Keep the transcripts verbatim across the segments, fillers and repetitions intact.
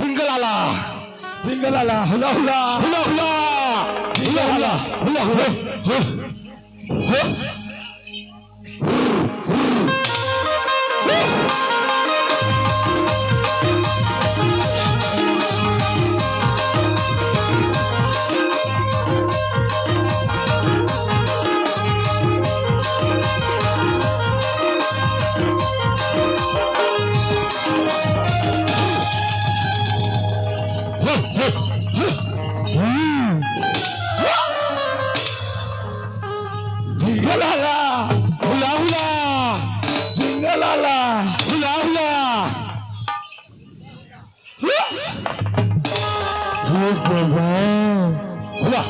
ढिंगलाला। ढिंगलाला, हुला हुला। हुला हुला। ढिंगलाला, हुला हुला। ढिंगलाला, हुला हुला। ढिंगलाला, हुला हुला। हे बाबा। हुला।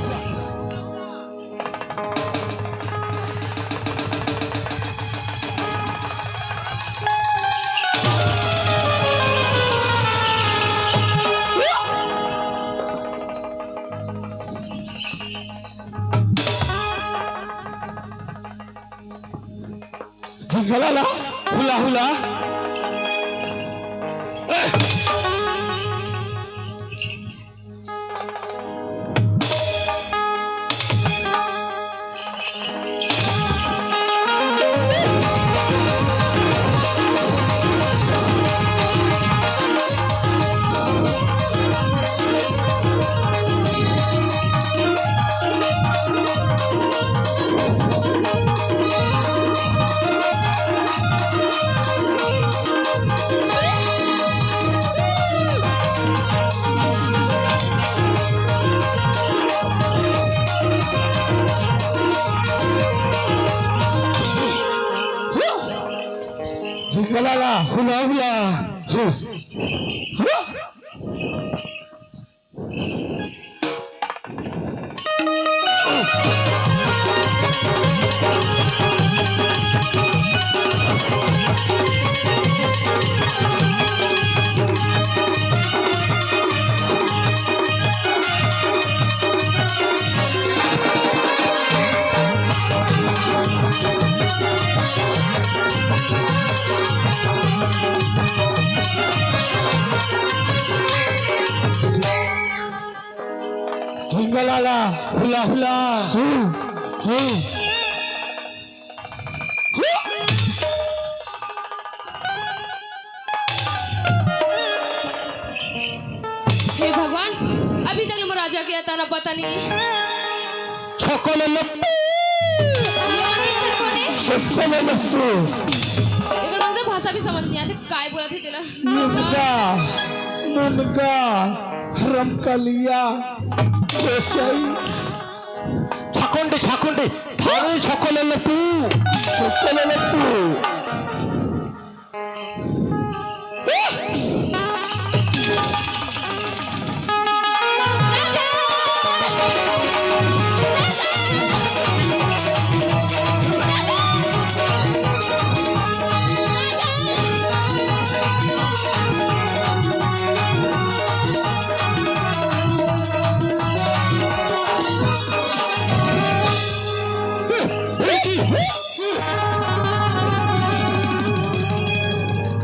ढिंगलाला, हुला हुला। ढिंगलाला, हुला हुला। ढिंगलाला, हुला हुला। हम्म, हम्म। हे भगवान, अभी तक ले मोर राजा के अता ना पता नहीं। छोकोले लट्टू। ये वाला कैसे कोने? छोकोले लट्टू। एकर मतलब भाषा भी समझ नहीं आते, काय बोलत हे तेला? मुनगा, मुनगा, रमकलिया, गोसई। छाकुंडी, छाकुंडी, थारू छोकोले लट्टू, छोकोले लट्टू।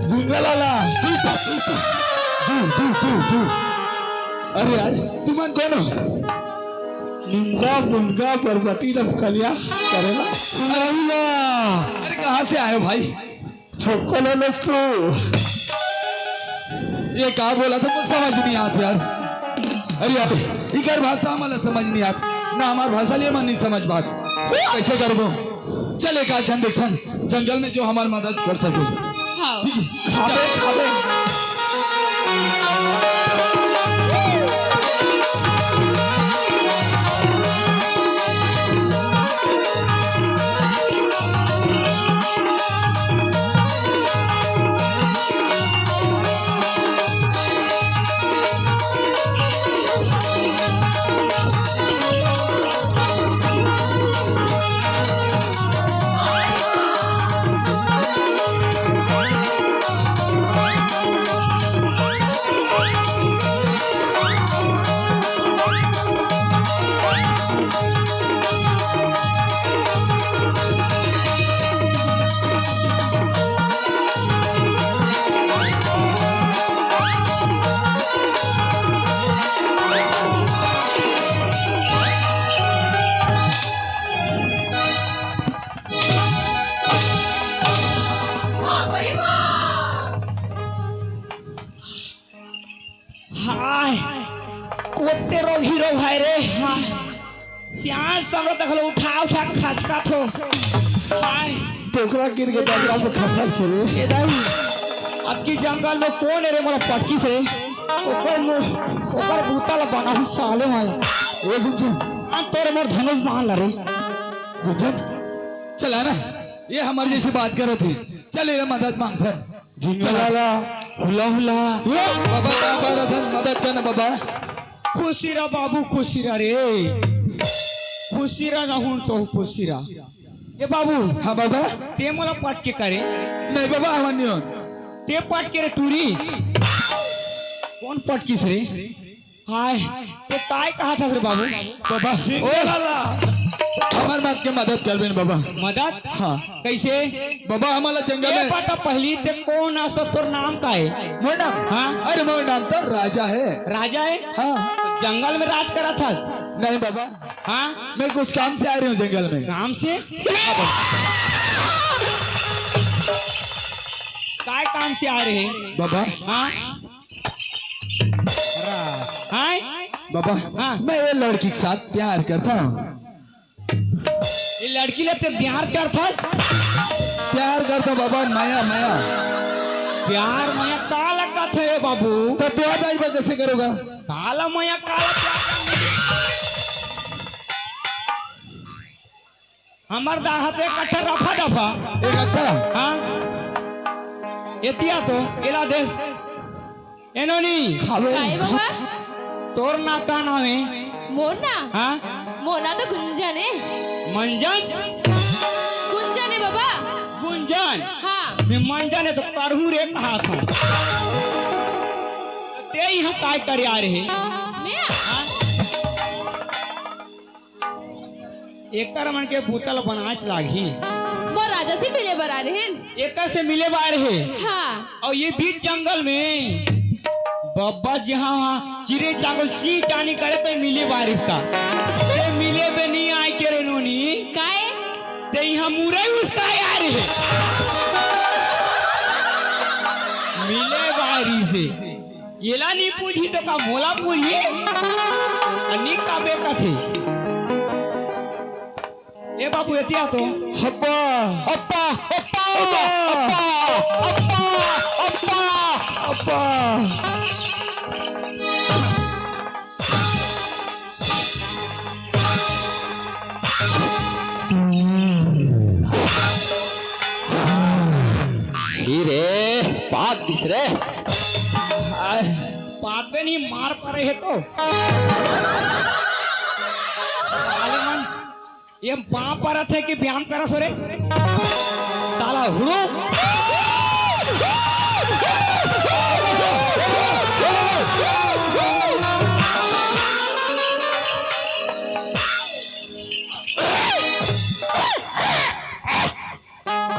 ढिंगलाला। दू, दू, दू, दू। अरे, अरे, तुमन कोन हो? निंदा, गुंडा, बरबटी, रमकलिया करेला। अरे, अरे, कहाँ से आए हो भाई? छोकोले लट्टू। ये का बोलत हे, मोला समझ नहीं आत यार। अरे यार, इकर भाषा हमला समझ नहीं आत, ना हमार भाषा ले मन नहीं समझ पात। कैसे करबो? चल एक आध झन देखथन, जंगल में जो हमार मदद कर सके। हाँ। ठीक है, खाबे, चल। खाबे। आय, कोते रोगी रोग है रे। हाँ, सियान समरो तक लो उठा उठा खचका थो। आय, डोकरा गिर के डगरा में खसल के रे। ए दाई, अब की जंगल में कौन है रे मोला पटकी से? ओकर मुंह, ओकर बूता ला बना ही साले माया। ए गुंजन। आ तोर मोर धनुष बाण ला रे। गुंजन, चला ना, ये हमारे जैसी बात करत है। चल, ये मदद मांग फिर। झिंगलाला, हुला हुला। बाबा, का बात है? मदद करना बाबा। खुशी रह बाबू, खुशी रह रे। खुशी रह, रहूं तो खुशी रह। ए बाबू। हाँ बाबा। ते मोला पटके करे? नहीं बाबा, हमार नहीं होन। ते पटके रे टूरी। कौन पटकिस रे? हाय, ते काय कहा था रे बाबू? बाबा। ओ लाला। हमार बात के मदद कर बेन बाबा। मदद? हाँ। कैसे? बाबा, हमारा जंगल ए है। बता पहली ते कौन अस तो तोर नाम का है? मोर नाम? हाँ। अरे मोर नाम तो राजा है। राजा है? हाँ। जंगल में राज करा था? नहीं बाबा। हाँ। मैं कुछ काम से आ रही हूँ जंगल में। काम से? काय काम से आ रहे हैं? बाबा। हाँ। हाँ। बाबा। हाँ। मैं ये लड़की के साथ प्यार करता हूँ। ये लड़की ले ते प्यार करथस? प्यार करथों बाबा, मया, मया। प्यार मया का लगत हे बाबू? तो तोर दाई बा कैसे करोगा? काला मया, काला प्यार करने। हमर दाहत एक कट्ठा रफा दफा। एक कट्ठा? हाँ। एतिया तो, एला देस। ए नोनी। खावे। काय बाबा? तोर ना का नाम हे? मोर ना? हाँ? मोर ना तो गुंजन हे। मंजन? गुंजन हे बाबा। गुंजन? हाँ। मैं मंजन हे तो करहू रे कहा था। ते इहाँ काय करे आ रहे? मैं? हाँ? एकर मन के बूता ल बनाच लागही। मोर राजा से मिले बर आ रहे हैं। एकर से मिले बर आ रहे। हाँ। अउ ये बीच जंगल में बब्बा जहाँ वहाँ चिरे चांगल ची चानी करे तो मिले बारिश का। ते मिले बे नहीं आय के रे नोनी। काय? ते इहाँ मुरई उसका यार हे। मिले बारिश हे। एला नी पूछी तो का मोला पूछी? अ नी का बेटा थे। ए बाबू, एतिया तो। हब्बा। अप्पा, अप्पा, अप्पा, अप्पा, अप्पा, अप्पा। ई रे, पाद दिस रे। आय, पाद में नहीं मार पड़े है तो। साले मन, ये पाँव परत हे कि व्यायाम करस हो रे? साला हुड़ू।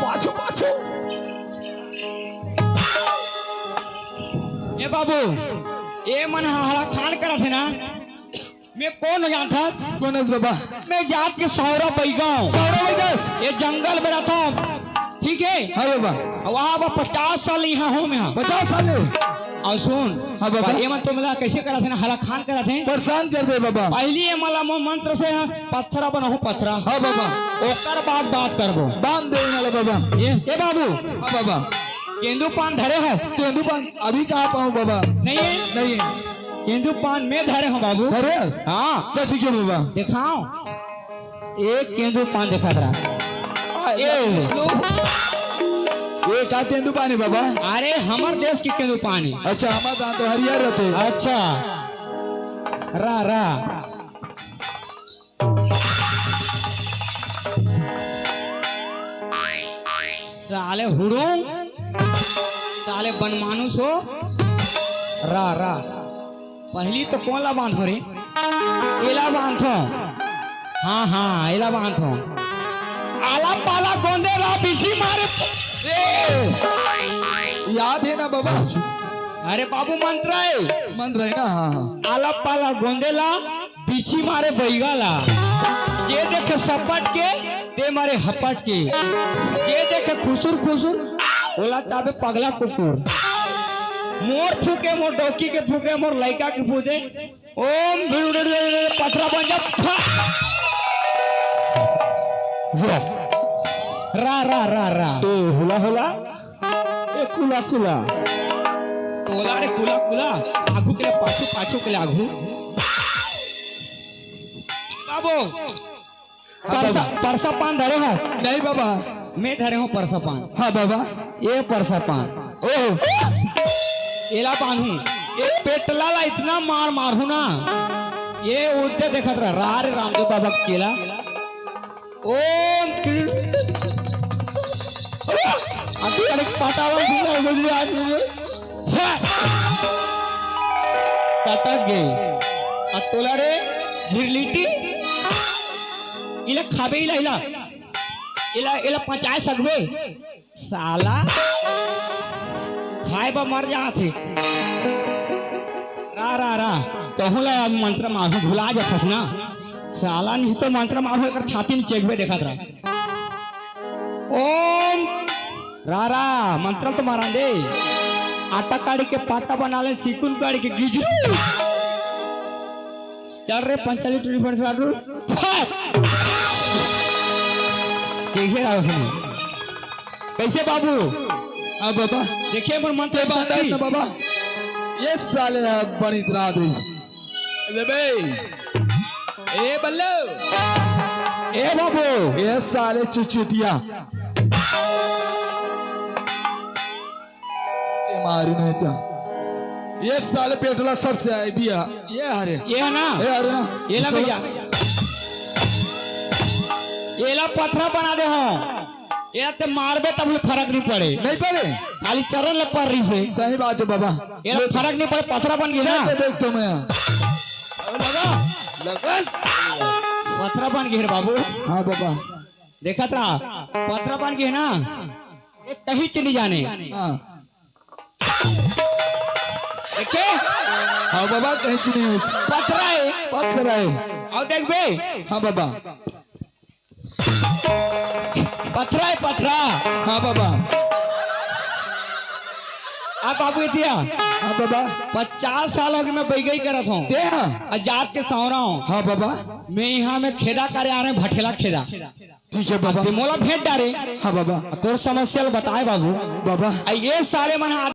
पाछू, पाछू। ए बाबू, ए मन हड़ा खान करत हे ना? मैं कोन जानथस? कोन हस बाबा? मैं जात के सौरा बैगांव। सौरा बैगांव? ये जंगल में रहता हूँ, ठीक है? हाँ बाबा। वहाँ पर पचास साल यहाँ हूँ मैं। पचास साल ले? अउ सुन, हाँ बाबा। ये मन तो मिला कैसे करत हे ना, हलाखान करत हे। परेशान कर दे बाबा। पहली ये मला मो मंत्र से हाँ, पत्थरा बनाहूँ पत्थरा। हाँ बाबा। ओकर बाद बात करबो। बांध दे मला बाबा। ये, ए बाबू। हाँ बाबा। केंदू पान धरे हस? केंदू पान अभी कहाँ पाऊँ बाबा? नहीं है? नहीं है। केंदू पान मैं धरे हूँ बाबू। धरे हस? हाँ। चल ठीक है बाबा। देखाओ। एक केंदू पान देखा रहा। ए। ये का केंदू पान हे बाबा? अरे हमर देश के केंदू पान हे। अच्छा, हमर दांत तो हरियर रहते। अच्छा। रा, रा। साले हुड़ूंग, साले बनमानुस हो। रा, रा। पहली तो कोन ला बांधो रे? एला बांधो। हाँ, हाँ, एला बांधो। आला पाला गोंदे ला बिछी मारे। ए! याद हे ना बाबा? अरे बाबू, मंत्र हे। मंत्र हे ना? हाँ, हाँ। आला पाला गोंदे ला बिछी मारे बैगा ला। जे देखे सपट के, ते मारे हपट के। जे देखे खुसुर खुसुर, ओला चाबे पगला कुकुर। मोर फूके, मोर डौकी के फूके, मोर लइका के फूके। ओम भिड़ुड़े पथरा बन जा। फा! वाह। रा, रा, रा, रा। ए, हुला, हुला। ए, कुला, कुला। तोला रे कुला, कुला। आगू के ले पाछू, पाछू के ले आगू। बाबू, हाँ, परसा, बाबा। परसा पान धरे हस? नहीं, बाबा। मैं धरे हूँ परसा पान। हाँ, बाबा। ये परसा पान। ओह। एला बांधू। ये पेटला ला इतना मार मारू ना। ये उल्टे देखत रह। रा रे रामदेव बाबा के चेला। ओम कृ-, अभी अरे पाटावा घूमे, घूमे, आज घूमे। फट! सटक गे। आ तोला रे, झिरलिटी? इला खाबे, इला, इला। इला, इला पचाए सकबे? साला। खाए बर मर जात हे। रा, रा, रा। कहूँ ला मंत्र मारू, भुला जाथस ना। साला नहीं तो मंत्र मारू, एकर छाती में चेकबे देखत रह। ओम रा रा, मंत्र तो मारा दे। आटा काढ़ी के पाटा बना ले, सिकुन काढ़ी के गिजरू। चल रे, पंचाली टूटी फंस काटू। फट! देखे रहा उसने। कैसे बाबू? अब बाबा। देखिए, मोर मंत्र के बात है शक्ति। ना बाबा। ये साले अब बड़ी इतरा दे। अरे बे। ए बल्लू। ए बाबू। ए साले चुचुटिया। ते मारी नहीं था। ये साले पेटला सबसे आए बिया। ये हरे। ये है ना? ए हरे ना। ये ला चलो। भैया। ये ला पथरा बना दे हो। ये ते मारबे तब ले फरक नहीं पड़े। नहीं पड़े? खाली चरण ले पड़ रही से। सही बात है बाबा। ये ला फरक नहीं पड़े, पथरा बन गया चल ना। के देख तो मैं। लगा। लगा। पथरा बन गया रे बाबू। हाँ बाबा। देखत रहा, पथरा बन गया ना। ये कहीं चली जाने। हाँ। देखे? हाँ बाबा, कहीं चली। पथरा है। पथरा है। और देख बे। हाँ बाबा। पथरा है, पथरा। हाँ बाबा। आप बाबू इतिया। हाँ बाबा। पचास साल हो गए मैं बैगई करत हूँ। ते हाँ। आ जात के सांवरा हूँ। हाँ बाबा। मैं यहाँ में खेदा करे आ रहे हैं, भठेला खेदा। ठीक है बाबा। ते मोला भेंट डारे। हाँ बाबा। आ तोर समस्या ल बताए बाबू। बाबा। आ ये सारे मन हाथ